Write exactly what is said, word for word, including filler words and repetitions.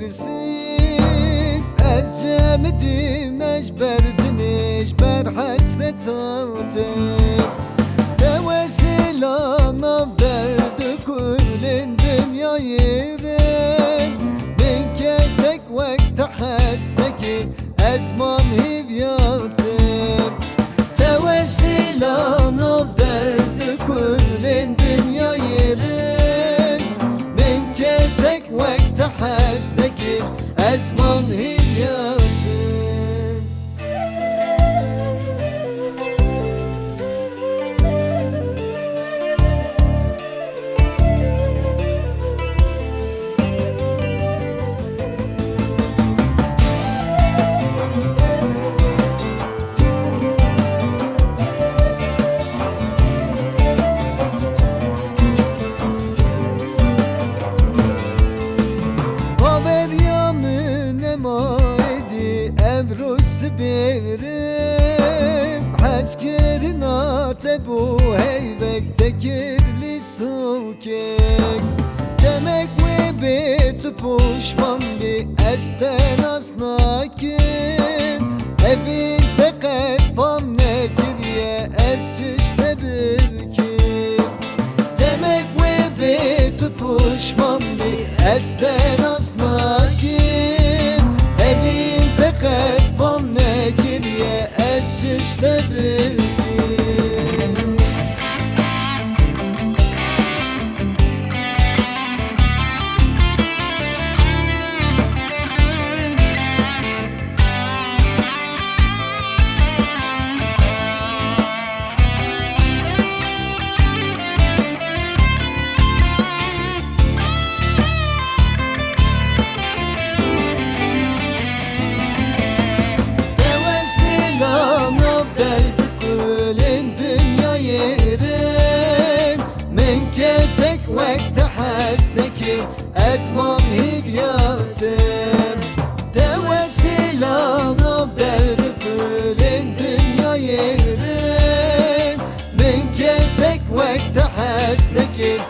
Ez cemidî me ji ber dinê, ji ber hesreta te. Te wesîla nav derd û kulên dinyayê re. Min kesek wek te hez nekir, ez mam hêviya te. Te wesîla nav derd û kulên dinyayê re. Min kesek wek te hez nekir, ez mam hêviya te. Baveriya min nema êdî, ev roj sibêrim. Hezkirina te bû heyvek, te kir lîstikek. Demek wê bê tu poşman bî, ez te nas nakim. Evîn te qet fam nekiriye, ez çi ji te bikim. Demek wê bê tu poşman bî, ez te nas nakim. Evîn te qet fam nekiriye, ez çi ji te bikim. Te wesîla nav derd û kulên dinyayê re. Min kesek wek te hez nekir, ez mam hêviya te. Te wesîla nav derd û kulên dinyayê re. Min kesek wek te hez nekir,